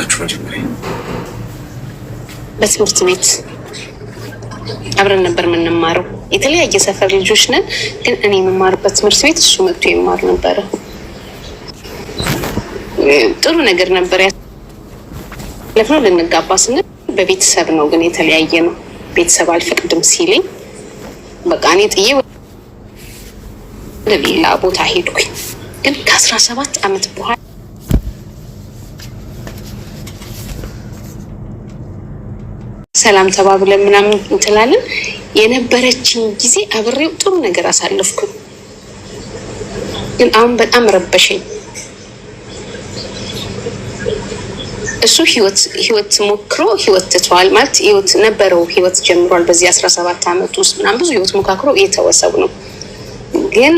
ተዋወቃችሁ መጀመሪያ? በትምህርት ቤት አብረን ነበር የምንማረው። የተለያየ ሰፈር ልጆች ነን፣ ግን እኔ የምማርበት ትምህርት ቤት እሱ መጥቶ ይማር ነበረ። ጥሩ ነገር ነበር ያለፍነው። ልንጋባ ስንል በቤተሰብ ነው ግን የተለያየ ነው። ቤተሰብ አልፈቅድም ሲለኝ በቃ እኔ ጥዬ ወደ ሌላ ቦታ ሄድኩኝ። ግን ከ17 ዓመት በኋላ ሰላም ተባብለን ምናምን እንትላለን። የነበረችኝ ጊዜ አብሬው ጥሩ ነገር አሳለፍኩኝ። ግን አሁን በጣም ረበሸኝ። እሱ ህይወት ሞክሮ ህይወት ትቷል። ማለት ህይወት ነበረው፣ ህይወት ጀምሯል። በዚህ 17 ዓመት ውስጥ ምናምን ብዙ ህይወት ሞካክሮ የተወሰው ነው። ግን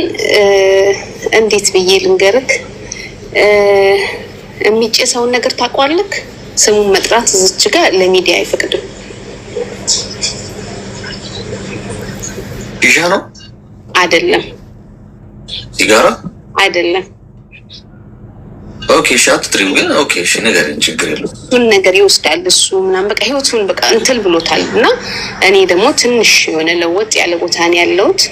እንዴት ብዬ ልንገርክ፣ የሚጨሰውን ነገር ታውቀዋለህ። ስሙን መጥራት እዚች ጋር ለሚዲያ አይፈቅድም። ሺሻ ነው? አይደለም። ሲጋራ? አይደለም። Okay፣ እሺ፣ አትጥሪው ግን okay፣ እሺ፣ ንገሪኝ፣ ችግር የለውም። እሱን ነገር ይወስዳል እሱ ምናምን በቃ ህይወቱን በቃ እንትል ብሎታል። እና እኔ ደግሞ ትንሽ የሆነ ለወጥ ያለ ቦታ ነው ያለሁት።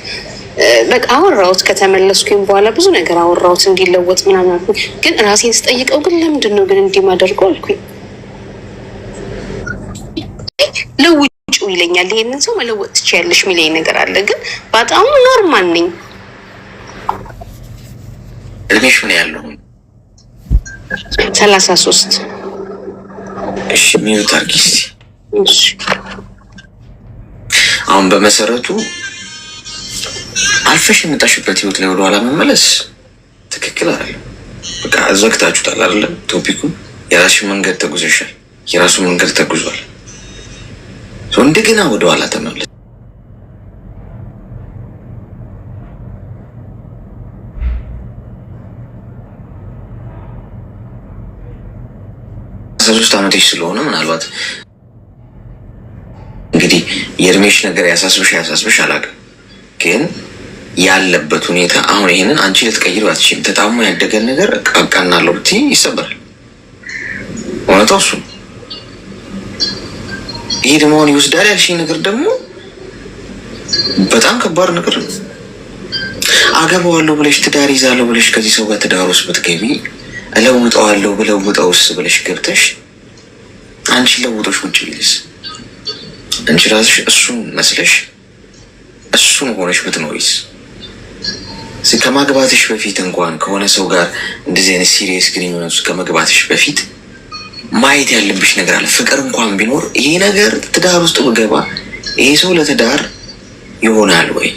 በቃ አወራሁት። ከተመለስኩኝ በኋላ ብዙ ነገር አወራሁት እንዲለወጥ ምናምን አልኩኝ። ግን ራሴን ስጠይቀው ግን ለምንድን ነው ግን እንዲህ ማደርገው አልኩኝ። ለውጭው ይለኛል። ይሄንን ሰው መለወጥ ትችያለሽ የሚለኝ ነገር አለ። ግን በጣም normal ነኝ። እድሜሽ ምን ያለው? 33። እሺ፣ mute አድርጊ እስኪ። እሺ። አሁን በመሰረቱ አልፈሽ የመጣሽበት ህይወት ላይ ወደኋላ መመለስ ትክክል አይደለም። በቃ ዘግታችሁታል አይደለም? Topic ኡ የራስሽ መንገድ ተጉዘሻል፣ የራሱ መንገድ ተጉዟል። እንደገና ወደኋላ ተመለስ። 3 ዓመትሽ ስለሆነ ምናልባት እንግዲህ የእድሜሽ ነገር ያሳስብሽ አያሳስብሽ አላውቅም፣ ግን ያለበት ሁኔታ አሁን ይሄንን አንቺ ልትቀይሪው አትችይም። ተጣሞ ያደገን ነገር አቃናለሁ ብትይ ይሰበራል። እውነታው እሱ ነው። ይሄ ደግሞ አሁን ይወስዳል ያልሽኝ ነገር ደግሞ በጣም ከባድ ነገር ነው። አገባዋለሁ ብለሽ፣ ትዳር ይዛለሁ ብለሽ ከዚህ ሰው ጋር ትዳር ውስጥ ብትገቢ፣ እለውጠዋለሁ ብለውጠውስ ብለሽ ገብተሽ አንቺ ለውጦሽ ውጭ ቢልስ፣ አንቺ ራስሽ እሱን መስለሽ እሱን ሆነሽ ብትኖሪስ? ከማግባትሽ በፊት እንኳን ከሆነ ሰው ጋር እንደዚህ አይነት serious ግንኙነት ውስጥ ከመግባትሽ በፊት ማየት ያለብሽ ነገር አለ። ፍቅር እንኳን ቢኖር ይሄ ነገር ትዳር ውስጥ ብገባ ይሄ ሰው ለትዳር ይሆናል ወይ?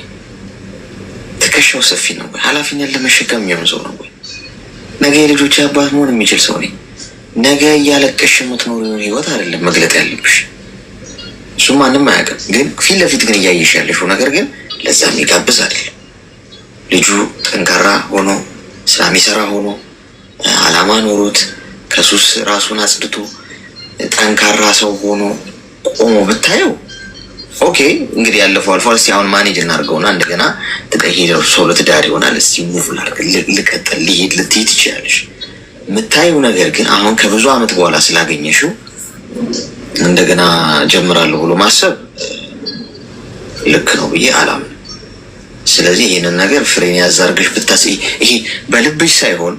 ትከሻው ሰፊ ነው ወይ? ኃላፊነት ለመሸከም የሚሆን ሰው ነው ወይ? ነገ የልጆች አባት መሆን የሚችል ሰው ነኝ። ነገ እያለቀሽ የምትኖሪውን ህይወት አይደለም መግለጥ ያለብሽ። እሱ ማንም አያውቅም። ግን ፊት ለፊት ግን እያየሽ ያለሽው ነገር ግን ለዛ የሚጋብዝ አይደለም። ልጁ ጠንካራ ሆኖ፣ ስራ የሚሰራ ሆኖ፣ አላማ ኖሮት፣ ከሱስ ራሱን አጽድቶ፣ ጠንካራ ሰው ሆኖ ቆሞ ብታየው okay፣ እንግዲህ ያለፈው አልፏል። እስኪ አሁን manage እናድርገውና እንደገና ትቀይረው ሰው ለትዳር ይሆናል። እስኪ move ላድርግ፣ ልቀጥል፣ ልሄድ ልትይ ትችላለሽ። የምታየው ነገር ግን አሁን ከብዙ ዓመት በኋላ ስላገኘሽው እንደገና ጀምራለሁ ብሎ ማሰብ ልክ ነው ብዬ አላምንም። ስለዚህ ይህንን ነገር ፍሬን ያዛርገሽ ብታስ ይሄ በልብሽ ሳይሆን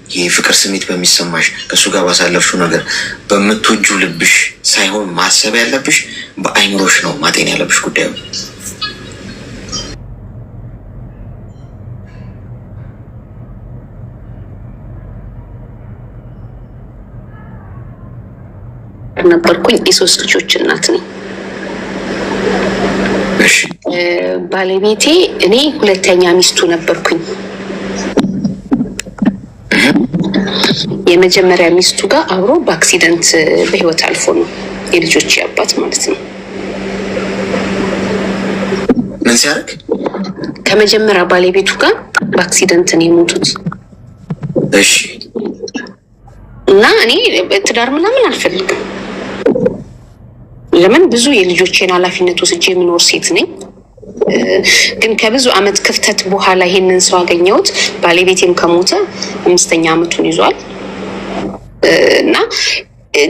ይሄ ፍቅር ስሜት በሚሰማሽ፣ ከእሱ ጋር ባሳለፍሽው ነገር በምትወጂው ልብሽ ሳይሆን ማሰብ ያለብሽ በአይምሮሽ ነው ማጤን ያለብሽ ጉዳዩ። ነበርኩኝ። የሶስት ልጆች እናት ነኝ። እሺ። ባለቤቴ እኔ ሁለተኛ ሚስቱ ነበርኩኝ። የመጀመሪያ ሚስቱ ጋር አብሮ በ accident በህይወት አልፎ ነው፣ የልጆች አባት ማለት ነው። ምን ሲያደርግ? ከመጀመሪያ ባለቤቱ ጋር በ accident ነው የሞቱት። እሺ። እና እኔ ትዳር ምናምን አልፈልግም። ለምን ብዙ የልጆቼን ኃላፊነት ወስጄ የምኖር ሴት ነኝ። ግን ከብዙ ዓመት ክፍተት በኋላ ይሄንን ሰው አገኘሁት። ባለቤቴም ከሞተ አምስተኛ ዓመቱን ይዟል እና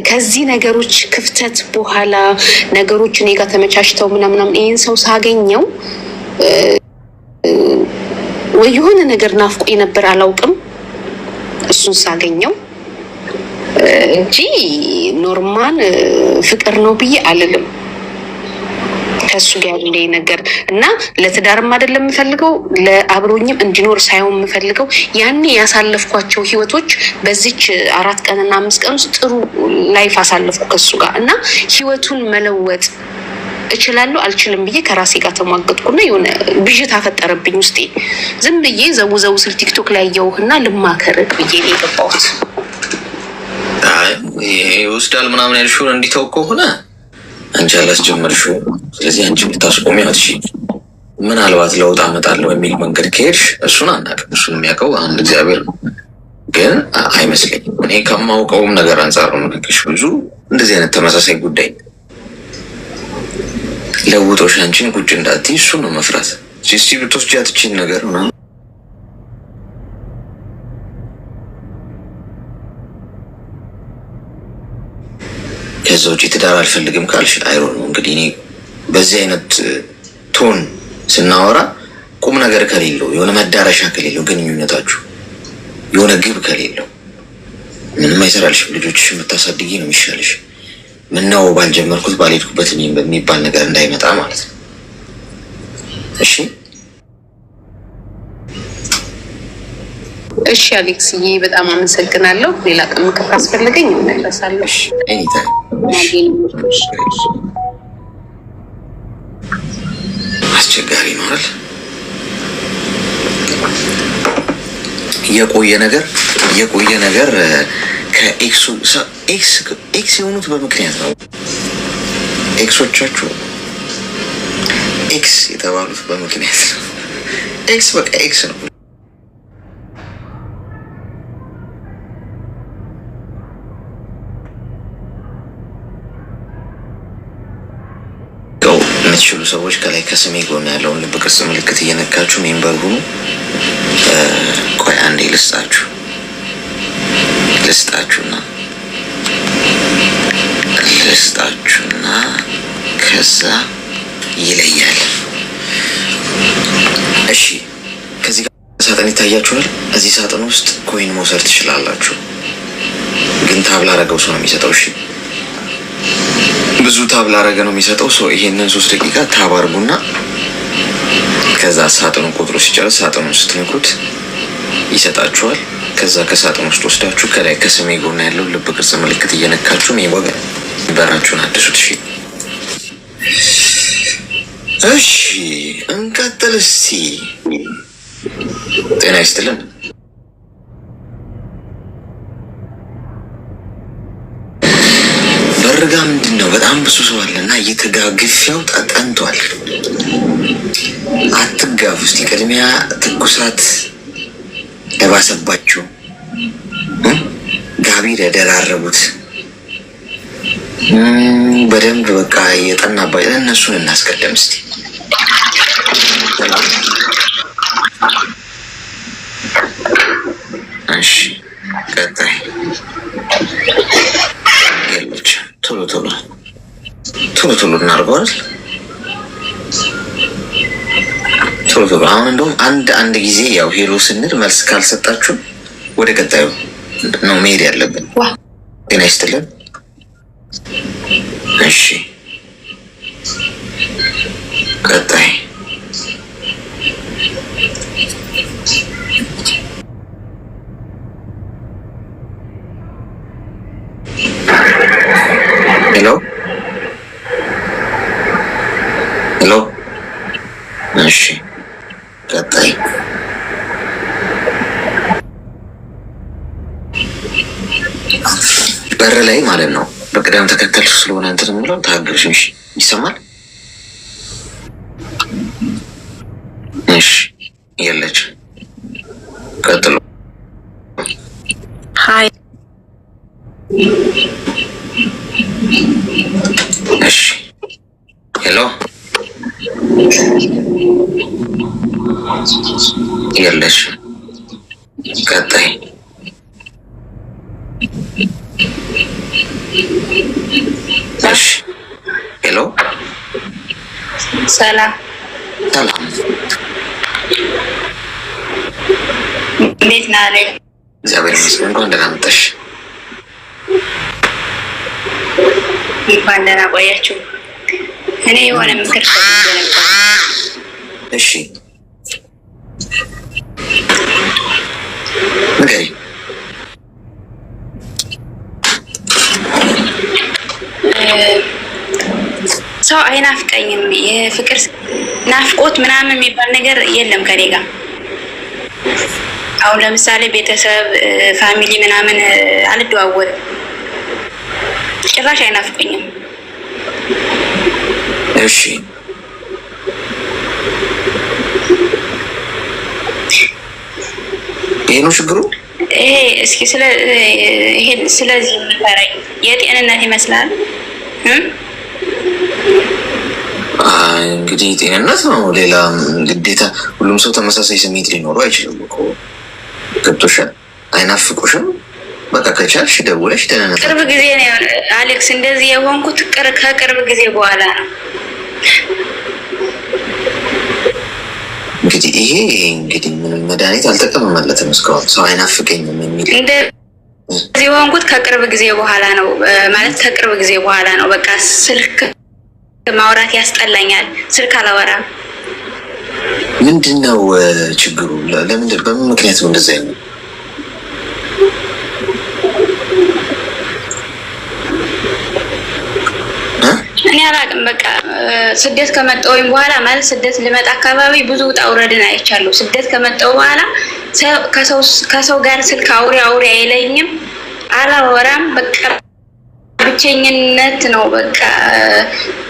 ከዚህ ነገሮች ክፍተት በኋላ ነገሮች እኔ ጋር ተመቻችተው ምናምናምን ይህን ሰው ሳገኘው ወይ የሆነ ነገር ናፍቆኝ ነበር አላውቅም። እሱን ሳገኘው እንጂ normal ፍቅር ነው ብዬ አልልም። ከእሱ ጋር ያለኝ ነገር እና ለትዳርም አይደለም የምፈልገው፣ ለአብሮኝም እንዲኖር ሳይሆን የምፈልገው ያኔ ያሳለፍኳቸው ህይወቶች በዚች 4 ቀንና 5 ቀን ውስጥ ጥሩ life አሳለፍኩ ከእሱ ጋር እና ህይወቱን መለወጥ እችላለሁ አልችልም ብዬ ከራሴ ጋር ተሟገጥኩና የሆነ ብዥታ ፈጠረብኝ ውስጤ። ዝም ብዬ ዘው ዘው ስል ቲክቶክ ላይ ያየሁህና ልማከርህ ብዬ ነው የገባሁት። አይ ይሄ ይወስዳል ምናምን ያልሽውን እንዲተው ከሆነ አንቺ አላስጀመርሽው። ስለዚህ አንቺ ልታስቆሚ አትችይም። ምናልባት ለውጥ አመጣለሁ የሚል መንገድ ከሄድሽ እሱን አናውቅም። እሱን የሚያውቀው አንድ እግዚአብሔር ነው። ግን አይመስለኝም። እኔ ከማውቀውም ነገር አንጻር ነው የምነግርሽ። ብዙ እንደዚህ አይነት ተመሳሳይ ጉዳይ ለውጦሽ አንቺን ቁጭ እንዳትይ እሱን ነው መፍራት። እስቲ ብትወስጃት ይህቺን ነገር ምናምን። ከዛ ውጭ ትዳር አልፈልግም ካልሽ አይሮ ነው እንግዲህ። እኔ በዚህ አይነት tone ስናወራ ቁም ነገር ከሌለው፣ የሆነ መዳረሻ ከሌለው፣ ግንኙነታችሁ የሆነ ግብ ከሌለው ምንም አይሰራልሽም። ልጆችሽ የምታሳድጊ ነው የሚሻልሽ። ምነው ባልጀመርኩት ባልሄድኩበት የሚባል ነገር እንዳይመጣ ማለት ነው። እሺ። እሺ አሌክስዬ፣ በጣም አመሰግናለሁ። ሌላ ቀን ምክር ካስፈለገኝ እመለሳለሁ። እሺ፣ anytime። እሺ። አስቸጋሪ ነው አይደል? የቆየ ነገር ከ ex ኡ ex የሆኑት በምክንያት ነው። Ex ኦቻችሁ ex የተባሉት በምክንያት ነው። Ex በቃ ex ነው። የምትችሉ ሰዎች ከላይ ከስሜ ጎን ያለውን ልብ ቅርጽ ምልክት እየነካችሁ member ሁኑ። ቆይ አንዴ ልስጣችሁና ከዛ ይለያል። እሺ፣ ከዚህ ጋር ሳጥን ይታያችኋል። እዚህ ሳጥን ውስጥ coin መውሰድ ትችላላችሁ፣ ግን tap ላረገው ሰው ነው የሚሰጠው። እሺ፣ ብዙ tap ላረገ ነው የሚሰጠው ሰው። ይሄንን 3 ደቂቃ tap አርጉና ከዛ ሳጥኑ ቁጥሩ ሲጨርስ ሳጥኑን ስትነኩት ይሰጣችኋል። ከዛ ከሳጥን ውስጥ ወስዳችሁ ከላይ ከስሜ ጎን ያለው ልብ ቅርጽ ምልክት እየነካችሁ በራችሁን አድሱት። እሺ፣ እሺ፣ እንቀጥል እስቲ። ጤና ይስጥልን። በርጋ ምንድን ነው? በጣም ብዙ ሰው አለ እና እየተጋግፊያው ጠንቷል። አትጋፉ እስቲ። ቅድሚያ ትኩሳት ለባሰባችሁ፣ ጋቢ ለደራረቡት፣ በደንብ በቃ የጠናባቸው እነሱን እናስቀደም እስቲ። እሺ፣ ቀጣይ የለች። ቶሎ ቶሎ ቶሎ ቶሎ እናድርገው አይደል? ቶሎ ቶሎ። አሁን እንደውም አንድ አንድ ጊዜ ያው hello ስንል መልስ ካልሰጣችሁ ወደ ቀጣዩ ነው መሄድ ያለብን። ጤና ይስጥልን። እሺ፣ ቀጣይ። Hello, hello። እሺ፣ ቀጣይ። በር ላይ ማለት ነው። በቅደም ተከተል ስለሆነ እንትን የምለው ታገሽ። እሺ፣ ይሰማል? እሺ፣ የለች። ቀጥሎ። Hi. እሺ፣ hello። የለች። ቀጣይ። ሰላም። ሰላም። እንዴት ነህ? እግዚአብሔር ይመስገን። እንኳን ደህና መጣሽ። እንኳን ደህና ቆያችሁ። እኔ የሆነ ምክር ፈልጌ ነበር። እሺ ንገሪኝ። ሰው አይናፍቀኝም። የፍቅር ናፍቆት ምናምን የሚባል ነገር የለም ከኔ ጋር። አሁን ለምሳሌ ቤተሰብ family ምናምን አልደዋወልም፣ ጭራሽ አይናፍቀኝም። እሺ ይሄ ነው ችግሩ። ይሄ እስኪ ስለ ይሄ ስለዚህ የምፈራኝ የጤንነት ይመስላል። እንግዲህ ጤንነት ነው። ሌላ ግዴታ ሁሉም ሰው ተመሳሳይ ስሜት ሊኖረው አይችልም እኮ ገብቶሻል። አይናፍቁሽም። በቃ ከቻልሽ ደውለሽ ደህንነት። ቅርብ ጊዜ ነው አሌክስ፣ እንደዚህ የሆንኩት ከቅርብ ጊዜ በኋላ ነው። እንግዲህ ይሄ እንግዲህ ምንም መድኃኒት አልተቀመመለትም እስካሁን ሰው አይናፍቀኝም የሚል እንደዚህ የሆንኩት ከቅርብ ጊዜ በኋላ ነው ማለት ከቅርብ ጊዜ በኋላ ነው። በቃ ስልክ ማውራት ያስጠላኛል። ስልክ አላወራም። ምንድን ነው ችግሩ? ለምንድን በምን ምክንያት ነው እንደዛ ያለው? እኔ አላውቅም። በቃ ስደት ከመጣሁኝ በኋላ ማለት ስደት ልመጣ አካባቢ ብዙ ውጣ ውረድን አይቻለሁ። ስደት ከመጣሁ በኋላ ከሰው ጋር ስልክ አውሪ አውሪ አይለኝም፣ አላወራም። በቃ ብቸኝነት ነው። በቃ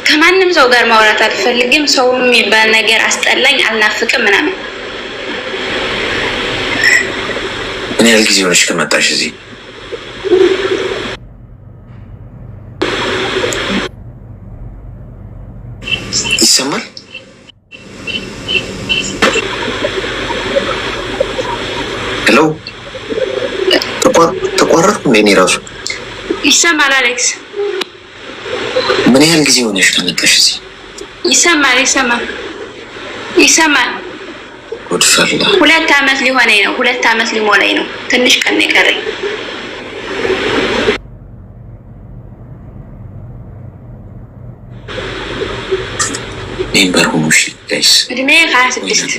ከማንም ሰው ጋር ማውራት አልፈልግም። ሰው የሚባል ነገር አስጠላኝ፣ አልናፍቅም ምናምን። ምን ያህል ጊዜ ሆነሽ ከመጣሽ እዚህ? ይሰማል? Hello፣ ተቋረጥኩ እንዴ? እኔ ራሱ ይሰማል። አሌክስ ምን ያህል ጊዜ ሆነሽ ከመጣሽ እዚህ? ይሰማል፣ ይሰማል፣ ይሰማል። ጉድፈላ። 2 አመት ሊሆነኝ ነው። 2 አመት ሊሞላኝ ነው። ትንሽ ቀን ነው የቀረኝ። Member ሁኑ እሺ guys። እድሜ 26።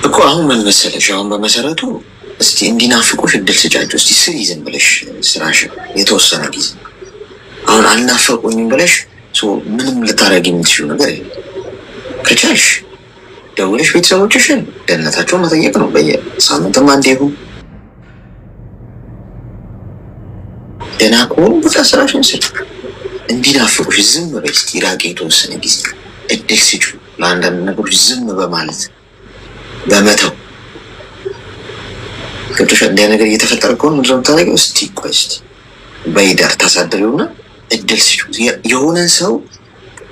እኮ አሁን ምን መሰለሽ፣ አሁን በመሰረቱ እስቲ እንዲናፍቁሽ እድል ስጫቸው። እስቲ ስሪ ዝም ብለሽ ስራሽን የተወሰነ ጊዜ። አሁን አልናፈቁኝም ብለሽ ምንም ልታደርጊ የምትችይው ነገር የለም። ከቻልሽ ደውለሽ ቤተሰቦችሽን ደህንነታቸውን መጠየቅ ነው። በየሳምንትም አንዴ ይሁን ደህና ከሆኑ በቃ ስራሽን ስሪ። እንዲናፍቁሽ ዝም በይ እስቲ ራቂ የተወሰነ ጊዜ እድል ስጪው። ለአንዳንድ ነገሮች ዝም በማለት በመተው ገብቶሻል። እንዲያ ነገር እየተፈጠረ ከሆነ ምንድን ነው የምታደርጊው? እስቲ ቆይ እስቲ በይደር ታሳድሪውና እድል ስጪው። የሆነን ሰው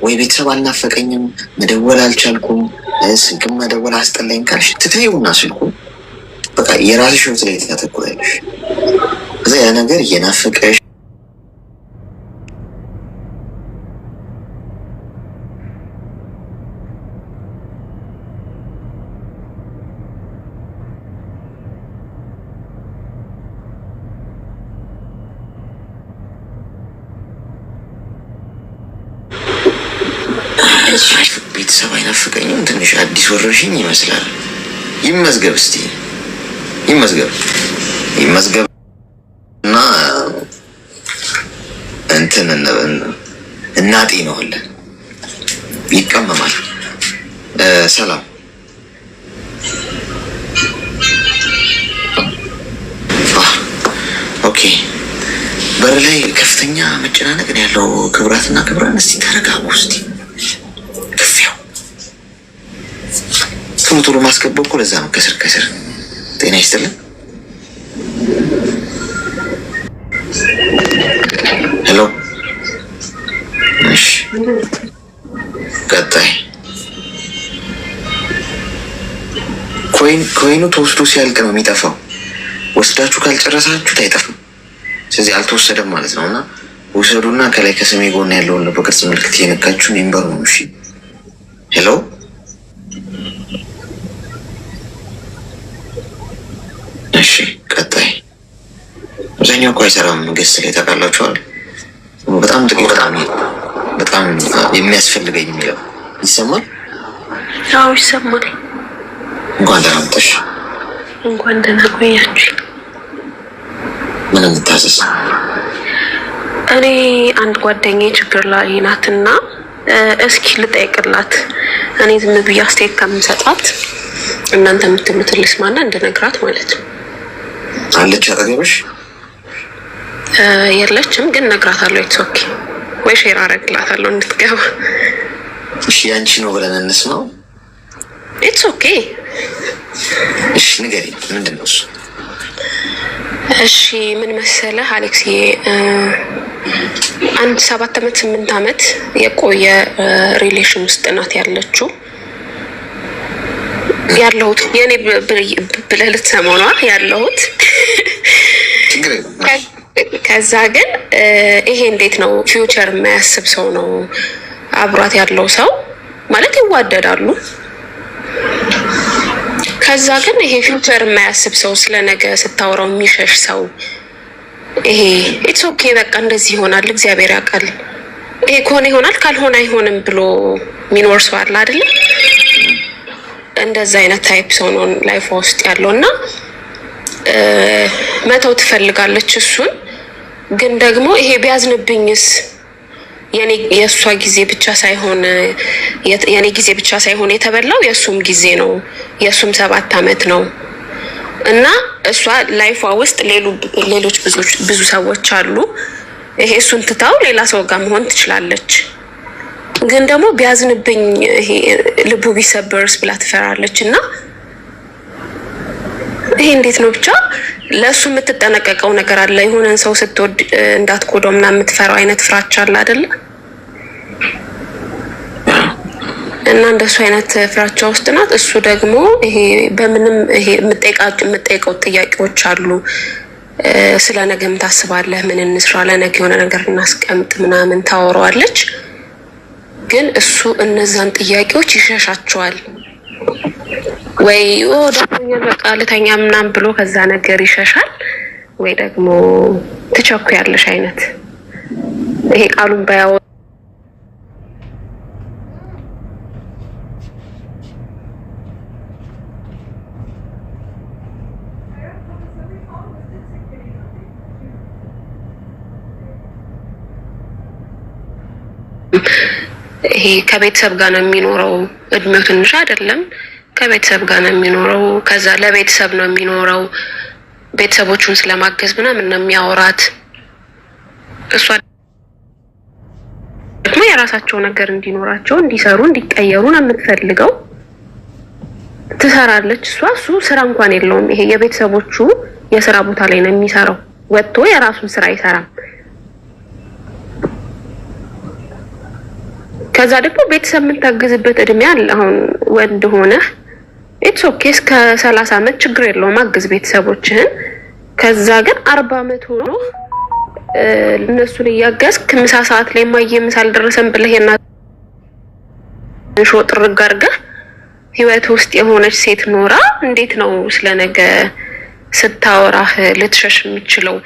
ወይ ቤተሰብ አልናፈቀኝም፣ መደወል አልቻልኩም፣ ስልክም መደወል አስጠላኝ ካልሽ ትተይውና ስልኩ በቃ የራስሽ ህይወት ላይ ታተኩሪያለሽ። እዛ ያ ነገር እየናፈቀሽ ቤተሰብ አይናፍቀኝም። ትንሽ አዲስ ወረርሽኝ ይመስላል። ይመዝገብ እስቲ ይመዝገብ ይመዝገብ እና እንትን እናጤነዋለን። ይቀመማል። ሰላም okay። በር ላይ ከፍተኛ መጨናነቅ ነው ያለው። ክብራትና ክብራን እስቲ ተረጋጉ እስቲ ክፍያው ቶሎ ቶሎ ማስገባው እኮ ለዛ ነው። ከስር ከስር ጤና ይስጥልን። Hello። እሺ፣ ቀጣይ coin ኡ ተወስዶ ሲያልቅ ነው የሚጠፋው። ወስዳችሁ ካልጨረሳችሁት አይጠፋም። ስለዚህ አልተወሰደም ማለት ነው እና ውሰዱና ከላይ ከስሜ ጎን ያለውን ልብ ቅርጽ ምልክት እየነካችሁ member ነው። እሺ፣ hello። እሺ፣ ቀጣይ። አብዛኛው እኮ አይሰራም guest ላይ ታውቃላችኋል። በጣም ጥቂት በጣም በጣም የሚያስፈልገኝ የሚለው ይሰማል። አዎ ይሰማል። እንኳን ደህና መጣሽ። እንኳን ደህና ቆያችሁ። ምን እንታዘዝ? እኔ አንድ ጓደኛዬ ችግር ላይ ናትና እስኪ ልጠይቅላት። እኔ ዝም ብዬ አስተያየት ከምሰጣት እናንተ የምትሉትን ልስማና እንድነግራት ማለት ነው። አለች አጠገብሽ? የለችም፣ ግን እነግራታለሁ። It's okay ወይ share አረግላታለሁ እንድትገባ። እሺ፣ ያንቺ ነው ብለን እንስማው። It's okay። እሺ፣ ንገሪኝ፣ ምንድን ነው እሱ? እሺ፣ ምን መሰለህ አሌክስዬ፣ አንድ 7 አመት 8 አመት የቆየ relation ውስጥ ናት ያለችው፣ ያለሁት የእኔ ብለህ ልትሰማው ነዋ ያለሁት። ችግር የለም። ከዛ ግን ይሄ እንዴት ነው፣ future የማያስብ ሰው ነው አብሯት ያለው ሰው፣ ማለት ይዋደዳሉ። ከዛ ግን ይሄ future የማያስብ ሰው፣ ስለ ነገ ስታወራው የሚሸሽ ሰው፣ ይሄ it's okay በቃ እንደዚህ ይሆናል፣ እግዚአብሔር ያውቃል፣ ይሄ ከሆነ ይሆናል ካልሆነ አይሆንም ብሎ የሚኖር ሰው አለ አይደለም? እንደዛ አይነት type ሰው ነው life ውስጥ ያለው እና መተው ትፈልጋለች እሱን። ግን ደግሞ ይሄ ቢያዝንብኝስ፣ የኔ የእሷ ጊዜ ብቻ ሳይሆን፣ የኔ ጊዜ ብቻ ሳይሆን የተበላው የእሱም ጊዜ ነው፣ የእሱም 7 አመት ነው እና እሷ life ዋ ውስጥ ሌሎች ብዙ ሰዎች አሉ። ይሄ እሱን ትታው ሌላ ሰው ጋር መሆን ትችላለች። ግን ደግሞ ቢያዝንብኝ፣ ይሄ ልቡ ቢሰበርስ ብላ ትፈራለች። እና ይሄ እንዴት ነው፣ ብቻ ለእሱ የምትጠነቀቀው ነገር አለ። የሆነን ሰው ስትወድ እንዳትጎዳው ምናምን የምትፈራው አይነት ፍራቻ አለ አይደለ? እና እንደሱ አይነት ፍራቻ ውስጥ ናት። እሱ ደግሞ ይሄ በምንም ይሄ የምጠይቀው ጥያቄዎች አሉ። ስለ ነገም ታስባለህ፣ ምን እንስራ፣ ለነገ የሆነ ነገር እናስቀምጥ ምናምን ታወራዋለች። ግን እሱ እነዛን ጥያቄዎች ይሸሻቸዋል። ወይ ደክሞኛል በቃ ልተኛ ምናምን ብሎ ከዛ ነገር ይሸሻል፣ ወይ ደግሞ ትቸኩያለሽ አይነት ይሄ ቃሉን ባያወ ይሄ ከቤተሰብ ጋር ነው የሚኖረው። እድሜው ትንሽ አይደለም። ከቤተሰብ ጋር ነው የሚኖረው። ከዛ ለቤተሰብ ነው የሚኖረው። ቤተሰቦቹን ስለማገዝ ምናምን ነው የሚያወራት። እሷ ደግሞ የራሳቸው ነገር እንዲኖራቸው፣ እንዲሰሩ፣ እንዲቀየሩ ነው የምትፈልገው። ትሰራለች እሷ። እሱ ስራ እንኳን የለውም። ይሄ የቤተሰቦቹ የስራ ቦታ ላይ ነው የሚሰራው። ወጥቶ የራሱን ስራ አይሰራም። ከዛ ደግሞ ቤተሰብ የምታግዝበት እድሜ አለ። አሁን ወንድ ሆነህ it's okay እስከ 30 አመት ችግር የለውም፣ አግዝ ቤተሰቦችህን። ከዛ ግን 40 አመት ሆኖ እነሱን እያገዝክ ምሳ ሰዓት ላይ ማየ ምሳ አልደረሰም ብለህ የእናትህን ሾጥ ጥርግ አድርገህ ህይወት ውስጥ የሆነች ሴት ኖራ እንዴት ነው ስለ ነገ ስታወራህ ልትሸሽ የምችለው?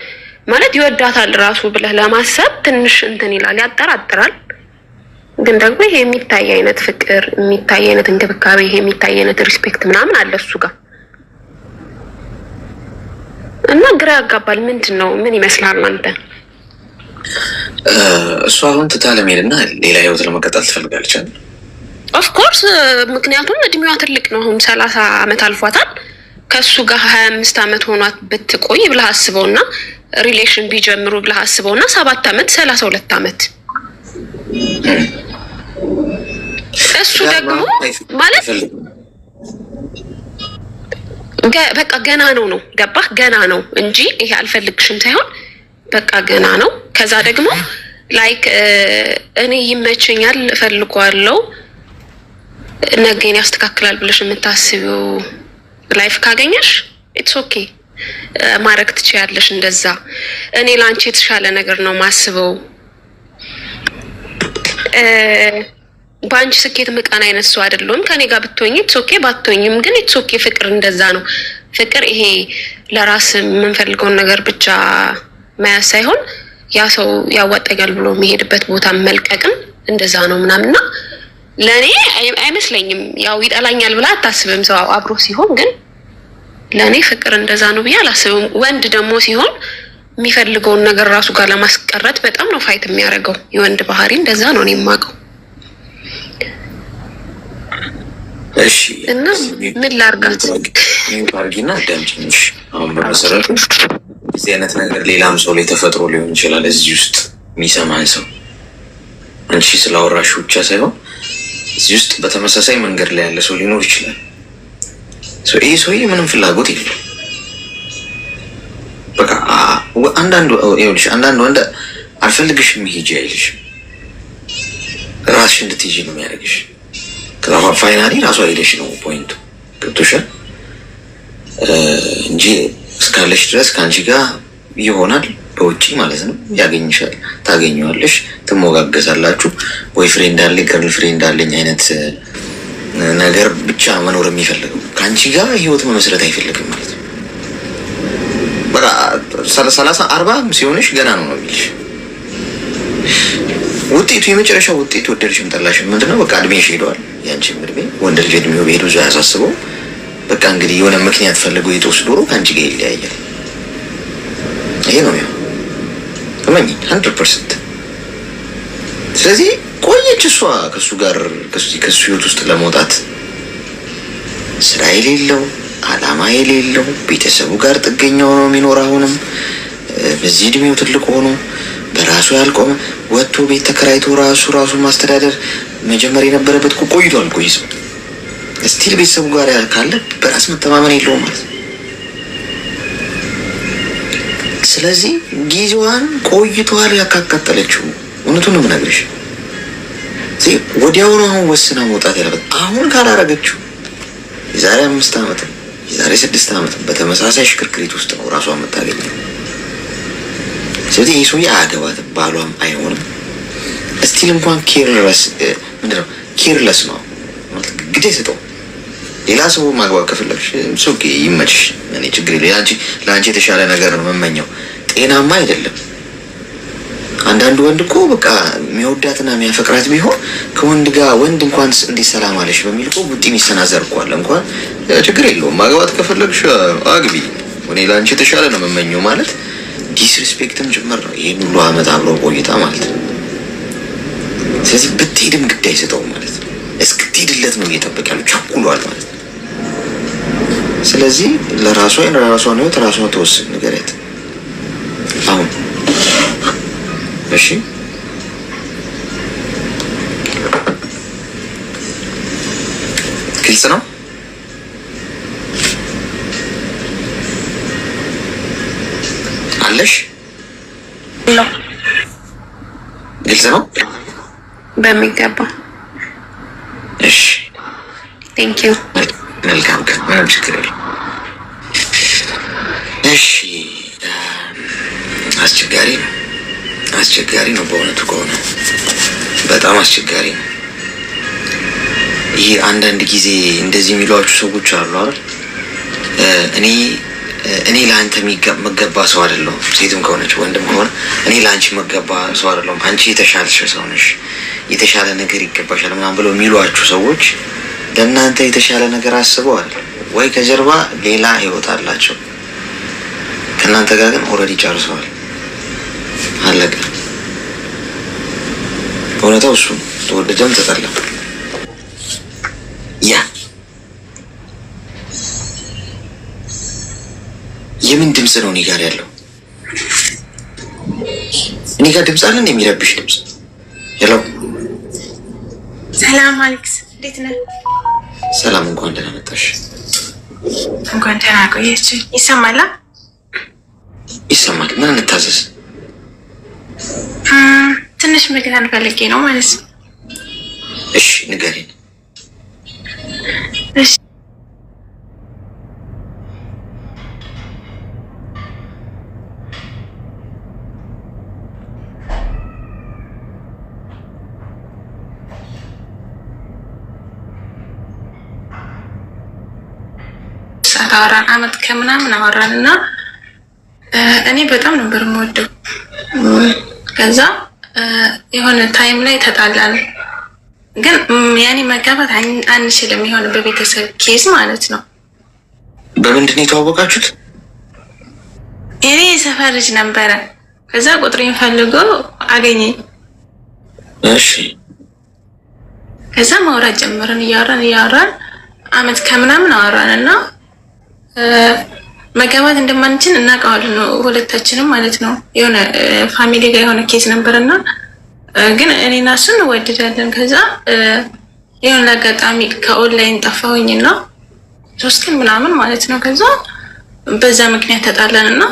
ማለት ይወዳታል ራሱ ብለህ ለማሰብ ትንሽ እንትን ይላል፣ ያጠራጥራል። ግን ደግሞ ይሄ የሚታይ አይነት ፍቅር፣ የሚታይ አይነት እንክብካቤ፣ ይሄ የሚታይ አይነት respect ምናምን አለ እሱ ጋር እና ግራ ያጋባል። ምንድን ነው? ምን ይመስላል አንተ? እሷ አሁን ትታ ለመሄድ እና ሌላ ህይወት ለመቀጠል ትፈልጋለች አይደል? Of course፣ ምክንያቱም እድሜዋ ትልቅ ነው። አሁን 30 አመት አልፏታል። ከእሱ ጋር 25 አመት ሆኗት ብትቆይ ብለህ አስበው እና relation ቢጀምሩ ብለህ አስበው እና 7 አመት 32 አመት። እሱ ደግሞ ማለት በቃ ገና ነው ነው ገባህ? ገና ነው እንጂ ይሄ አልፈልግሽም ሳይሆን በቃ ገና ነው። ከዛ ደግሞ like እኔ ይመቸኛል፣ እፈልገዋለሁ፣ ነገን ያስተካክላል ብለሽ የምታስቢው life ካገኘሽ it's okay፣ ማድረግ ትችያለሽ። እንደዛ እኔ ለአንቺ የተሻለ ነገር ነው ማስበው። በአንቺ ስኬት ምቀና አይነት ሰው አይደለሁም። ከኔ ጋር ብትሆኝ it's okay፣ ባትሆኝም ግን it's okay። ፍቅር እንደዛ ነው። ፍቅር ይሄ ለራስ የምንፈልገውን ነገር ብቻ መያዝ ሳይሆን ያ ሰው ያዋጣኛል ብሎ የሚሄድበት ቦታ መልቀቅም እንደዛ ነው ምናምን እና ለእኔ አይመስለኝም። ያው ይጠላኛል ብላ አታስብም ሰው አብሮ ሲሆን፣ ግን ለእኔ ፍቅር እንደዛ ነው ብዬ አላስብም። ወንድ ደግሞ ሲሆን የሚፈልገውን ነገር ራሱ ጋር ለማስቀረት በጣም ነው fight የሚያደርገው። የወንድ ባህሪ እንደዛ ነው እኔ የማውቀው። እሺ እና ምን ላርጋት? አርጊና አዳምጪኝ። እሺ አሁን በመሰረቱ እዚህ አይነት ነገር ሌላም ሰው ላይ ተፈጥሮ ሊሆን ይችላል። እዚህ ውስጥ የሚሰማን ሰው አንቺ ስላወራሽ ብቻ ሳይሆን እዚህ ውስጥ በተመሳሳይ መንገድ ላይ ያለ ሰው ሊኖር ይችላል። ይህ ሰውዬ ምንም ፍላጎት የለም። በቃ አንዳንዱ ይኸውልሽ፣ አንዳንድ ወንድ አልፈልግሽም ሂጂ አይልሽም። ራስሽ እንድትሄጂ ነው የሚያደርግሽ። ከዛ finally ራሷ ሄደሽ ነው point ኡ። ገብቶሻል እንጂ እስካለሽ ድረስ ከአንቺ ጋር ይሆናል። በውጭ ማለት ነው። ያገኝሻል፣ ታገኘዋለሽ፣ ትሞጋገዛላችሁ። boyfriend አለኝ girlfriend አለኝ አይነት ነገር ብቻ መኖር የሚፈልገው ከአንቺ ጋር ህይወት መመስረት አይፈልግም ማለት ነው። በቃ 30 40 ሲሆንሽ ገና ነው ነው የሚልሽ። ውጤቱ የመጨረሻው ውጤት ወደድሽም ጠላሽም ምንድነው? በቃ እድሜሽ ሄደዋል። ያንቺም እድሜ ወንድ ልጅ እድሜው ቢሄድ ብዙ አያሳስበው። በቃ እንግዲህ የሆነ ምክንያት ፈልጎ የጦስ ዶሮ ከአንቺ ጋር ይለያያል። ይሄ ነው ያው እመኚኝ 100%። ስለዚህ ቆየች እሷ ከእሱ ጋር ከእሱ ህይወት ውስጥ ለመውጣት ስራ የሌለው አላማ የሌለው ቤተሰቡ ጋር ጥገኛ ሆኖ የሚኖር አሁንም በዚህ እድሜው ትልቅ ሆኖ በራሱ ያልቆመ ወጥቶ ቤት ተከራይቶ ራሱ ማስተዳደር መጀመር የነበረበት እኮ ቆይቷል። ቆይ ሰው still ቤተሰቡ ጋር ካለ በራስ መተማመን የለውም ማለት ነው። ስለዚህ ጊዜዋን ቆይቷል ያካካጠለችው። እውነቱን ነው የምነግርሽ። ወዲያውኑ አሁን ወስና መውጣት ያለበት አሁን ካላረገችው የዛሬ 5 ዓመትም የዛሬ 6 ዓመትም በተመሳሳይ ሽክርክሪት ውስጥ ነው ራሷ የምታገኘው። ስለዚህ ይህ ሰውዬ አያገባትም፣ ባሏም አይሆንም። Still እንኳን careless ምንድን ነው careless ነው ግድ አይሰጠውም። ሌላ ሰው ማግባት ከፈለግሽ ሰው ይመችሽ፣ እኔ ችግር የለም። ለአንቺ የተሻለ ነገር ነው የምመኘው። ጤናማ አይደለም። አንዳንዱ ወንድ እኮ በቃ የሚወዳትና የሚያፈቅራት ቢሆን ከወንድ ጋር ወንድ እንኳን እንዴት ሰላም አለሽ በሚል እኮ ቡጢ የሚሰናዘር እኮ አለ። እንኳን ችግር የለውም ማግባት ከፈለግሽ አግቢ፣ እኔ ለአንቺ የተሻለ ነው የምመኘው ማለት disrespect ም ጭምር ነው። ይህን ሁሉ አመት አብሮ ቆይታ ማለት ነው። ስለዚህ ብትሄድም ግድ አይሰጠውም ማለት ነው። እስክትሄድለት ነው እየጠበቅ ያለው፣ ቸኩሏል ማለት ነው። ስለዚህ ለራሷ ለራሷን ህይወት ራሷ ተወስን፣ ንገሪያት አሁን። እሺ ግልጽ ነው አለሽ? ግልጽ ነው በሚገባ። እሺ Thank you። መልካም ቀን። ምንም ችግር የለም። እሺ አስቸጋሪ ነው፣ አስቸጋሪ ነው። በእውነቱ ከሆነ በጣም አስቸጋሪ ነው። ይህ አንዳንድ ጊዜ እንደዚህ የሚሏችሁ ሰዎች አሉ አይደል? እኔ እኔ ለአንተ የምገባ ሰው አይደለሁም። ሴትም ከሆነች ወንድም ከሆነ እኔ ለአንቺ የምገባ ሰው አይደለሁም፣ አንቺ የተሻለሽ ሰው ነሽ፣ የተሻለ ነገር ይገባሻል ምናምን ብለው የሚሏችሁ ሰዎች ለእናንተ የተሻለ ነገር አስበዋል ወይ ከጀርባ ሌላ ህይወት አላቸው። ከእናንተ ጋር ግን already ጨርሰዋል። አለቀ። እውነታው እሱ ነው። ተወደደም ተጠላም ያ የምን ድምፅ ነው እኔ ጋር ያለው? እኔ ጋር ድምፅ አለ የሚረብሽ ድምፅ? Hello። ሰላም አሌክስ፣ እንዴት ነህ? ሰላም፣ እንኳን ደህና መጣሽ። እንኳን ደህና ቆየች። ይሰማል? ይሰማል። ምን እንታዘዝ? ትንሽ ምክር ፈልጌ ነው ማለት ነው። እሺ ንገሪን። እሺ አወራን፣ አመት ከምናምን አወራን እና እኔ በጣም ነበር የምወደው። ከዛ የሆነ time ላይ ተጣላን፣ ግን ያኔ መጋባት አንችልም፣ የሆነ በቤተሰብ case ማለት ነው። በምንድን ነው የተዋወቃችሁት? እኔ የሰፈር ልጅ ነበረ። ከዛ ቁጥሬን ፈልጎ አገኘኝ። እሺ። ከዛ ማውራት ጀመርን። እያወራን እያወራን አመት ከምናምን አወራን እና መጋባት እንደማንችል እናውቀዋለን ሁለታችንም ማለት ነው። የሆነ family ጋር የሆነ case ነበር እና ግን እኔና እሱ እንወደዳለን። ከዛ የሆነ አጋጣሚ ከኦንላይን ጠፋሁኝ እና 3 ቀን ምናምን ማለት ነው። ከዛ በዛ ምክንያት ተጣላን እና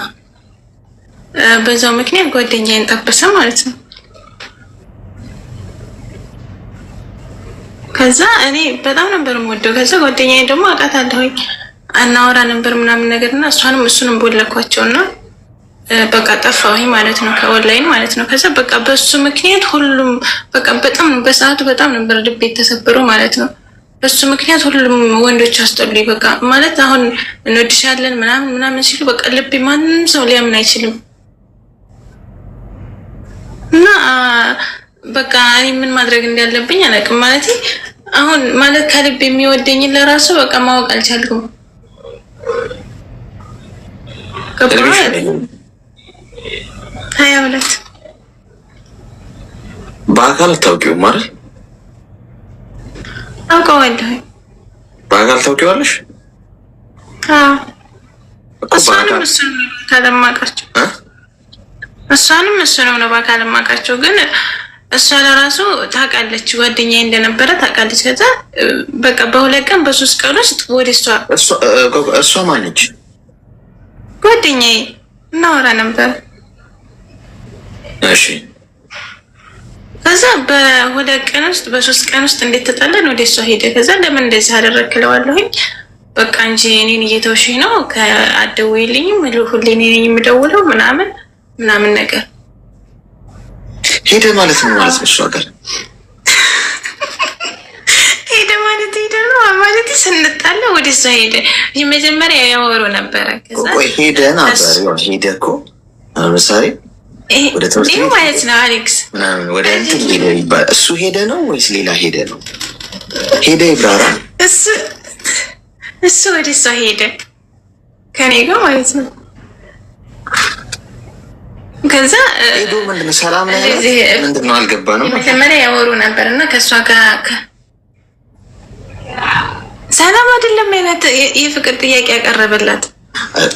በዛው ምክንያት ጓደኛዬን ጠበሰ ማለት ነው። ከዛ እኔ በጣም ነበር የምወደው። ከዛ ጓደኛዬን ደግሞ አውቃታለሁኝ፣ አናወራ ነበር ምናምን ነገር እና እሷንም እሱንም ቦለኳቸው እና በቃ ጠፋሁኝ ማለት ነው፣ ከኦንላይን ማለት ነው። ከዛ በቃ በሱ ምክንያት ሁሉም በቃ በጣም በሰዓቱ በጣም ነበር ልቤ የተሰበረው ማለት ነው። በሱ ምክንያት ሁሉም ወንዶች አስጠሉኝ። በቃ ማለት አሁን እንወድሻለን ምናምን ምናምን ሲሉ በቃ ልቤ ማንም ሰው ሊያምን አይችልም። እና በቃ እኔ ምን ማድረግ እንዳለብኝ አላውቅም። ማለት አሁን ማለት ከልብ የሚወደኝን ለራሱ በቃ ማወቅ አልቻልኩም። 22። በአካል አታውቂውም አይደል? አውቀዋለሁ። በአካል ታውቂዋለሽ? እሷንም እሱንም በአካል የማውቃቸው፣ እሷንም እሱንም ነው በአካል የማውቃቸው። ግን እሷ ለራሱ ታውቃለች፣ ጓደኛዬ እንደነበረ ታውቃለች። ከዛ በቃ በ2 ቀን በ3 ቀን ውስጥ ወደ እሷ እሷ ማነች? ጓደኛዬ፣ እናወራ ነበር። እሺ። ከዛ በ2 ቀን ውስጥ በ3 ቀን ውስጥ እንዴት ተጣላን፣ ወደ እሷ ሄደ። ከዛ ለምን እንደዚህ አደረግክ እለዋለሁኝ። በቃ እንጂ እኔን እየተውሽኝ ነው፣ አትደውይልኝም፣ ሁሌ እኔ ነኝ የምደውለው ምናምን ምናምን ነገር። ሄደ ማለት ነው ማለት ነው እሷ ጋር? ሄደ ማለት ሄደ ነው ማለት ስንጣላ ወደ እሷ ሄደ። መጀመሪያ ያወሩ ነበረ። ከዛ ቆይ፣ ሄደ ነበር፣ ሄደ እኮ ለምሳሌ ወደ ትምህርት ቤት ማለት ነው አሌክስ። ምናምን ወደ እንትን ሄደ ይባላል። እሱ ሄደ ነው ወይስ ሌላ ሄደ ነው? ሄደ ይብራራ። እሱ ወደ እሷ ሄደ ከኔ ጋር ማለት ነው። ከዛ ሄዶ ምንድን ነው፣ ሰላም ነው ምንድን ነው አልገባንም። መጀመሪያ ያወሩ ነበር እና ከእሷ ጋር ሰላም አይደለም አይነት የፍቅር ጥያቄ ያቀረበላት።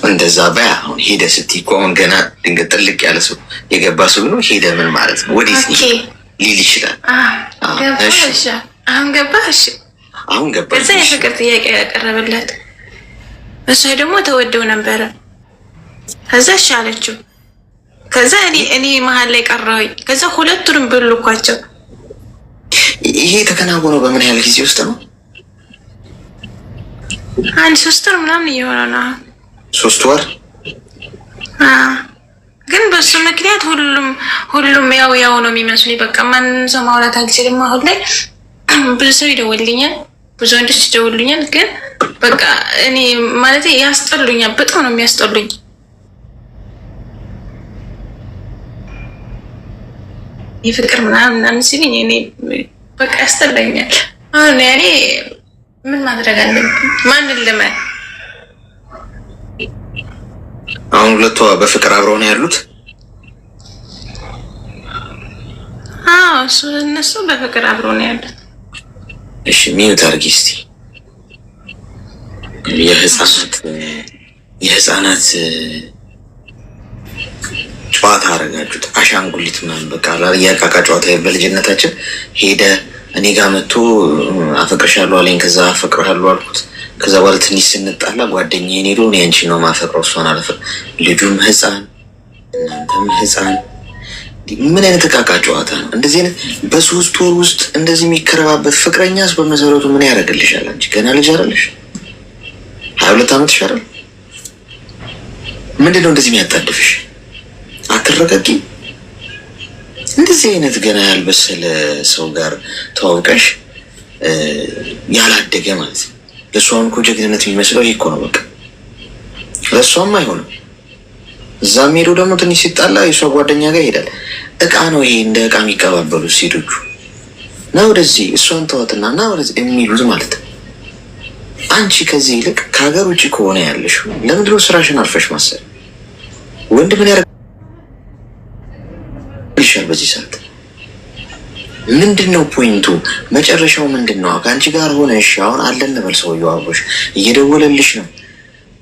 እንደዛ በያ። አሁን ሄደ ስትይ እኮ አሁን ገና ድንገት ጥልቅ ያለ ሰው የገባ ሰው ነው። ሄደ ምን ማለት ነው? ወዴት ሊል ይችላል። አሁን ገባ። እሺ። አሁን ገባ። ከዛ የፍቅር ጥያቄ ያቀረበላት፣ እሷ ደግሞ ተወደው ነበረ። ከዛ እሺ አለችው። ከዛ እኔ መሀል ላይ ቀረሁኝ። ከዛ ሁለቱንም ብልኳቸው። ይሄ የተከናወነው በምን ያህል ጊዜ ውስጥ ነው? አንድ 3 ወር ምናምን እየሆነ ነው። 3 ወር። ግን በሱ ምክንያት ሁሉም ሁሉም ያው ያው ነው የሚመስሉኝ። በቃ ማንም ሰው ማውራት አልችልም። አሁን ላይ ብዙ ሰው ይደውልኛል፣ ብዙ ወንዶች ይደውሉኛል። ግን በቃ እኔ ማለት ያስጠሉኛል፣ በጣም ነው የሚያስጠሉኝ። የፍቅር ምናምን ምናምን ሲሉኝ እኔ በቃ ያስጠላኛል። አሁን ያኔ ምን ማድረግ አለብኝ? ማንን ልመን? አሁን ሁለቷ በፍቅር አብረው ነው ያሉት? አዎ፣ እሱ እነሱ በፍቅር አብረው ነው ያሉት። እሺ፣ mute አድርጊ እስቲ። የህፃናት ጨዋታ አደረጋችሁት። አሻንጉሊት ምናምን በቃ የእቃቃ ጨዋታ በልጅነታችን ሄደ እኔ ጋር መጥቶ አፈቅርሻለሁ አለኝ። ከዛ አፈቅርሃለሁ አልኩት። ከዛ በኋላ ትንሽ ስንጣላ ጓደኛዬን ሄዶ እኔ አንቺን ነው የማፈቅረው እሷን አላፈቅርም። ልጁም ህፃን እናንተም ህፃን፣ ምን አይነት እቃቃ ጨዋታ ነው? እንደዚህ አይነት በ3 ወር ውስጥ እንደዚህ የሚከረባበት ፍቅረኛስ በመሰረቱ ምን ያደርግልሻል? አንቺ ገና ልጅ አይደለሽ? 22 ዓመትሽ አይደል? ምንድን ነው እንደዚህ የሚያጣድፍሽ? አትረጋጊ። እንደዚህ አይነት ገና ያልበሰለ ሰው ጋር ተዋውቀሽ፣ ያላደገ ማለት ነው። ለእሱ አሁን እኮ ጀግንነት የሚመስለው ይሄ እኮ ነው። በቃ ለእሷም አይሆንም። እዛም ሄዶ ደግሞ ትንሽ ሲጣላ የእሷ ጓደኛ ጋር ይሄዳል። እቃ ነው ይሄ፣ እንደ እቃ የሚቀባበሉት ሴቶቹ። ና ወደዚህ እሷን ተዋትና ና ወደዚህ የሚሉት ማለት ነው። አንቺ ከዚህ ይልቅ ከሀገር ውጭ ከሆነ ያለሽው ለምንድነው ስራሽን አርፈሽ ማሰብ? ወንድ ምን ያደርግልሻል በዚህ ሰዓት? ምንድን ነው point ኡ? መጨረሻው ምንድን ነው? ከአንቺ ጋር ሆነ እሺ፣ አሁን አለን እንበል፣ ሰውየው አብሮሽ እየደወለልሽ ነው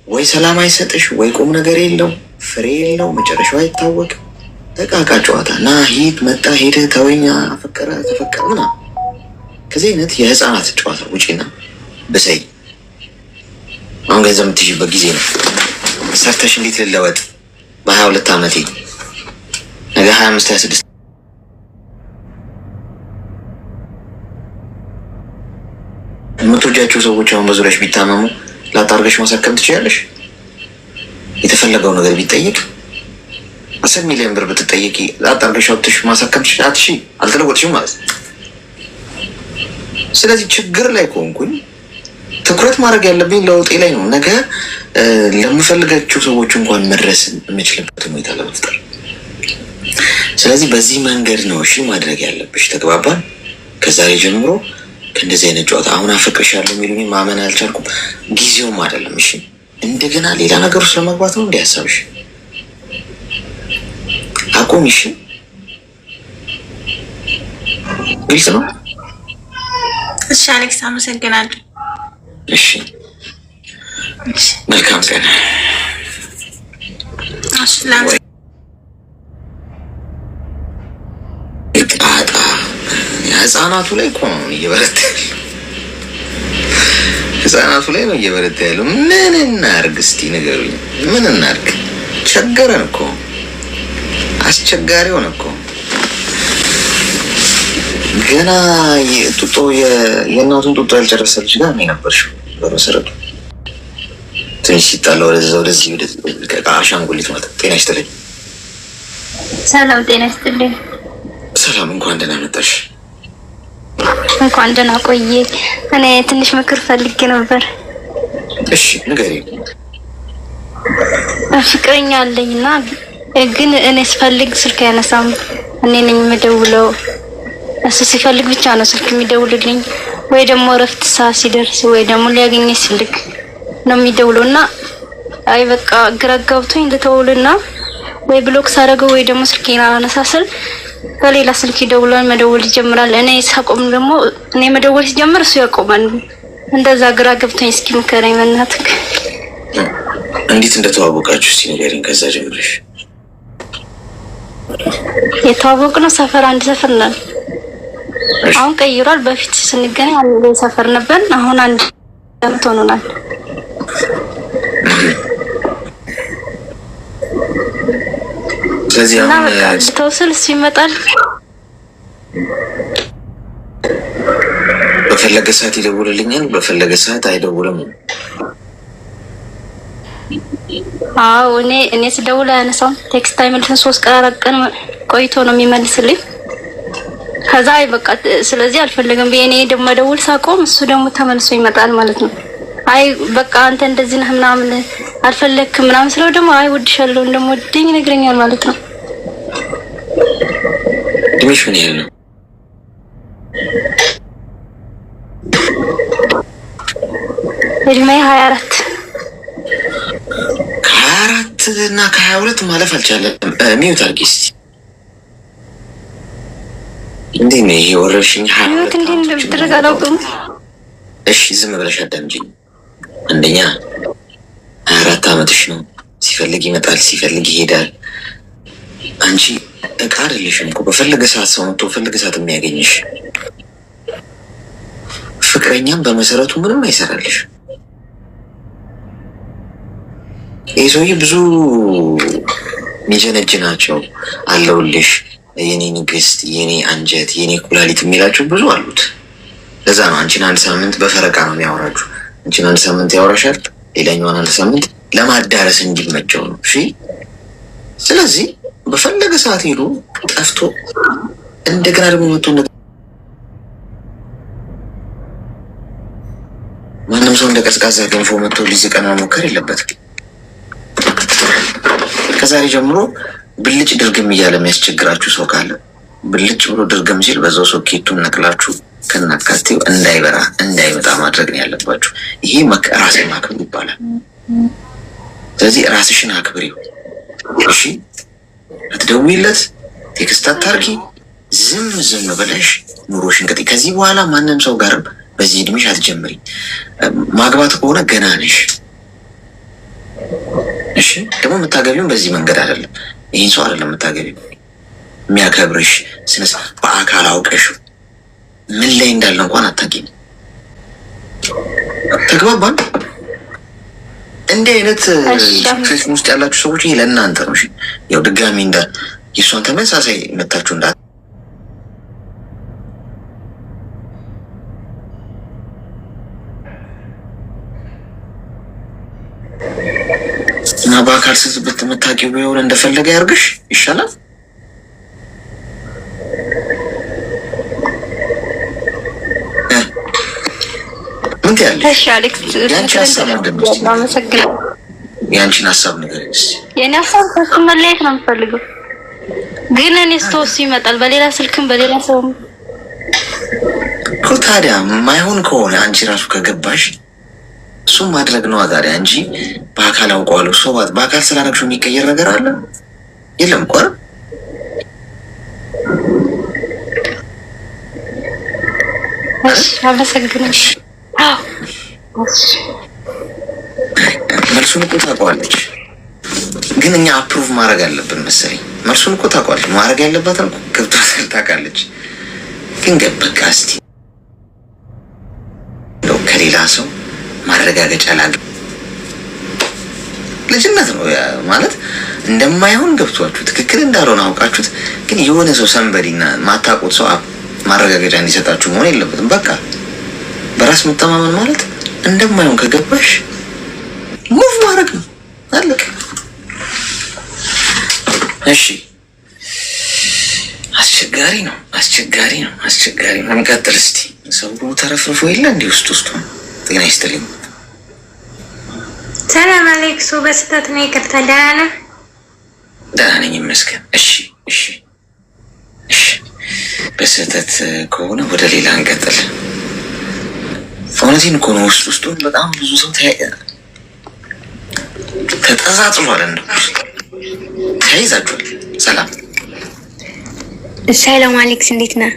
ወይ ሰላም አይሰጥሽ ወይ ቁም ነገር የለው ፍሬ የለው መጨረሻው አይታወቅም። እቃቃ ጨዋታ ና ሂድ፣ መጣ ሄደ፣ ተወኛ፣ አፈቀረ ተፈቀረ ምናምን። ከዚህ አይነት የህፃናት ጨዋታ ውጪና ብሰይ። አሁን ገንዘብ የምትይዥበት ጊዜ ነው። ሰርተሽ እንዴት ልለወጥ በ22 ዓመቴ ነገ 25 26 የምትወጃቸው ሰዎች አሁን በዙሪያሽ ቢታመሙ ላጣርገሽ ማሳከም ትችያለሽ። የተፈለገው ነገር ቢጠየቅ 10 ሚሊዮን ብር ብትጠየቂ ላጣርገሽ አውጥተሽ ማሳከም ትችያለሽ። አልተለወጥሽም ማለት ነው። ስለዚህ ችግር ላይ ከሆንኩኝ ትኩረት ማድረግ ያለብኝ ለውጤ ላይ ነው። ነገ ለምፈልጋቸው ሰዎች እንኳን መድረስ የምችልበት ሁኔታ ለመፍጠር። ስለዚህ በዚህ መንገድ ነው እሺ ማድረግ ያለብሽ። ተግባባን? ከዛሬ ጀምሮ ከእንደዚህ አይነት ጨዋታ አሁን አፈቅርሻለሁ የሚሉኝ ማመን አልቻልኩም። ጊዜውም አይደለም። እሺ እንደገና ሌላ ነገር ውስጥ ለመግባት ነው እንዲ ሀሳብሽ። አቁም። እሺ ግልጽ ነው። እሺ አሌክስ አመሰግናለሁ። እሺ መልካም ቀን። ጣጣ ህጻናቱ ላይ እኮ ነው እየበረታ ያለው። ህጻናቱ ላይ ነው እየበረታ ያለው። ምን እናርግ እስቲ ንገሩኝ። ምን እናርግ? ቸገረን እኮ አስቸጋሪ ሆነ እኮ። ገና ጡጦ የእናቱን ጡጦ ያልጨረሰ ልጅ ጋር ነው የነበርሽው። በመሰረቱ ትንሽ ሲጣላ ወደዛ ወደዚህ አሻንጉሊት ማለት። ጤና ይስጥልኝ። ሰላም ጤና ይስጥልኝ። ሰላም፣ እንኳን ደህና መጣሽ። እንኳን ደህና ቆየ። እኔ ትንሽ ምክር ፈልጌ ነበር። እሺ ንገሪኝ። ፍቅረኛ አለኝና ግን እኔ ስፈልግ ስልክ አያነሳም። እኔ ነኝ የምደውለው። እሱ ሲፈልግ ብቻ ነው ስልክ የሚደውልልኝ፣ ወይ ደግሞ እረፍት ሰዓት ሲደርስ ወይ ደግሞ ሊያገኘኝ ሲፈልግ ነው የሚደውለው። እና አይ በቃ ግራ ገብቶኝ ልተውልና ወይ block ሳደርገው ወይ ደግሞ ስልኬን አላነሳ ስል በሌላ ስልክ ይደውላል፣ መደወል ይጀምራል። እኔ ሳቆም ደግሞ እኔ መደወል ሲጀምር እሱ ያቆማል። እንደዛ ግራ ገብቶኝ እስኪ ምከረኝ በእናትህ። እንዴት እንደተዋወቃችሁ እስኪ ንገሪኝ፣ ከዛ ጀምረሽ። የተዋወቅነው ሰፈር አንድ ሰፈር ነን። አሁን ቀይሯል። በፊት ስንገናኝ አንድ ሰፈር ነበር። አሁን አንድ አመት ሆኖናል። ስለዚህ እና አሁን በቃ ልተው ስል እሱ ይመጣል። በፈለገ ሰዓት ይደውልልኛል፣ በፈለገ ሰዓት አይደውልም። አዎ እኔ ስደውል አያነሳም። text አይመልስም። 3 ቀን 4 ቀን ቆይቶ ነው የሚመልስልኝ። ከዛ አይ በቃ ስለዚህ አልፈልግም ብዬ እኔ ደግሞ መደውል ሳቆም እሱ ደግሞ ተመልሶ ይመጣል ማለት ነው። አይ በቃ አንተ እንደዚህ ነህ ምናምን አልፈለግክም ምናምን ስለው ደግሞ አይ ወድሻለሁ እንደምወደኝ ይነግረኛል ማለት ነው። እድሜሽ ምን ያህል ነው? እድሜ 24። ከ24 እና ከ22 ማለፍ አልቻለም። Mute አድርጊ እስኪ። እንዴት ነው ይሄ ወረርሽኝ? ሀያ ህይወት ሁለት እንዴት ዓመቶች እንደምትደረግ አላውቅም። እሺ ዝም ብለሽ አዳምጪኝ። አንደኛ 24 ዓመትሽ ነው። ሲፈልግ ይመጣል፣ ሲፈልግ ይሄዳል። አንቺ እቃ አይደለሽም እኮ በፈለገ ሰዓት ሰው መጥቶ በፈለገ ሰዓት የሚያገኝሽ። ፍቅረኛም በመሰረቱ ምንም አይሰራልሽ። ይህ ሰውዬ ብዙ የሚጀነጅናቸው አለውልሽ፣ የኔ ንግስት፣ የኔ አንጀት፣ የኔ ኩላሊት የሚላቸው ብዙ አሉት። ለዛ ነው አንቺን አንድ ሳምንት በፈረቃ ነው የሚያወራችሁ። አንቺን አንድ ሳምንት ያወራሻል፣ ሌላኛዋን አንድ ሳምንት ለማዳረስ እንዲመቸው ነው። እሺ። ስለዚህ በፈለገ ሰዓት ሄዶ ጠፍቶ እንደገና ደግሞ መጥቶ ማንም ሰው እንደ ቀዝቃዛ ገንፎ መጥቶ ሊዝቀን መሞከር የለበትም። ከዛሬ ጀምሮ ብልጭ ድርግም እያለ የሚያስቸግራችሁ ሰው ካለ ብልጭ ብሎ ድርግም ሲል በዛው ሶኬቱን ነቅላችሁ ከናካቴው እንዳይበራ እንዳይመጣ ማድረግ ነው ያለባችሁ። ይሄ ራስን ማክበር ይባላል። ስለዚህ ራስሽን አክብሪው። እሺ፣ አትደውይለት፣ text አታርጊ፣ ዝም ዝም ብለሽ ኑሮሽን ቀጥይ። ከዚህ በኋላ ማንም ሰው ጋርም በዚህ እድሜሽ አትጀምሪ። ማግባት ከሆነ ገና ነሽ። እሺ፣ ደግሞ የምታገቢውም በዚህ መንገድ አይደለም። ይህን ሰው አይደለም የምታገቢው። የሚያከብርሽ ስነ በአካል አውቀሽ ምን ላይ እንዳለ እንኳን አታውቂም። ተግባባን? እንዲህ አይነት situation ውስጥ ያላችሁ ሰዎች ይሄ ለእናንተ ነው። እሺ፣ ያው ድጋሚ እንደ የእሷን ተመሳሳይ መታችሁ እንዳ እና በአካል ስትበት የምታውቂው ቢሆን እንደፈለገ ያርግሽ ይሻላል። ምን ትያለሽ? እሺ አሌክስ፣ የአንቺ ሀሳብ ምንድን ነው? እስኪ አመሰግናለሁ። የአንቺን ሀሳብ ንገሪኝ እስኪ። የኔ ሀሳብ ከሱ መለየት ነው የምፈልገው፣ ግን እኔ ስተወሱ ይመጣል በሌላ ስልክም በሌላ ሰውም። እኮ ታዲያ ማይሆን ከሆነ አንቺ ራሱ ከገባሽ እሱም ማድረግ ነዋ ታዲያ እንጂ በአካል አውቀዋለሁ ሰው በአካል ስላደረግሽው የሚቀየር ነገር አለ? የለም እኮ አይደል? እሺ አመሰግናለሁ። አዎ እሺ። መልሱን እኮ ታውቀዋለች፣ ግን እኛ approve ማድረግ አለብን መሰለኝ። መልሱን እኮ ታውቀዋለች፣ ማድረግ ያለባትን እኮ ገብቷታል፣ ታውቃለች። ግን በቃ እስቲ እንደው ከሌላ ሰው ማረጋገጫ ላግ ልጅነት ነው ማለት እንደማይሆን ገብቷችሁ ትክክል እንዳልሆነ አውቃችሁት፣ ግን የሆነ ሰው somebody ና ማታውቁት ሰው ማረጋገጫ እንዲሰጣችሁ መሆን የለበትም። በቃ በራስ መተማመን ማለት እንደማይሆን ከገባሽ move ማድረግ ነው። አለቀ። እሺ፣ አስቸጋሪ ነው፣ አስቸጋሪ ነው፣ አስቸጋሪ ነው። እንቀጥል እስቲ። ሰው ተረፍርፎ የለ እንዲህ ውስጥ ውስጡ። ጤና ይስጥልኝ። ሰላም አሌክሱ፣ በስህተት ነው ይቅርታ። ደህና ነህ? ደህና ነኝ ይመስገን። እሺ፣ እሺ፣ እሺ። በስህተት ከሆነ ወደ ሌላ እንቀጥል። እውነቴን እኮ ነው። ውስጥ ውስጡን በጣም ብዙ ሰው ተጠዛጥዟል፣ እንደው ተያይዛችኋል። ሰላም። ሰላም አሌክስ፣ እንዴት ነህ?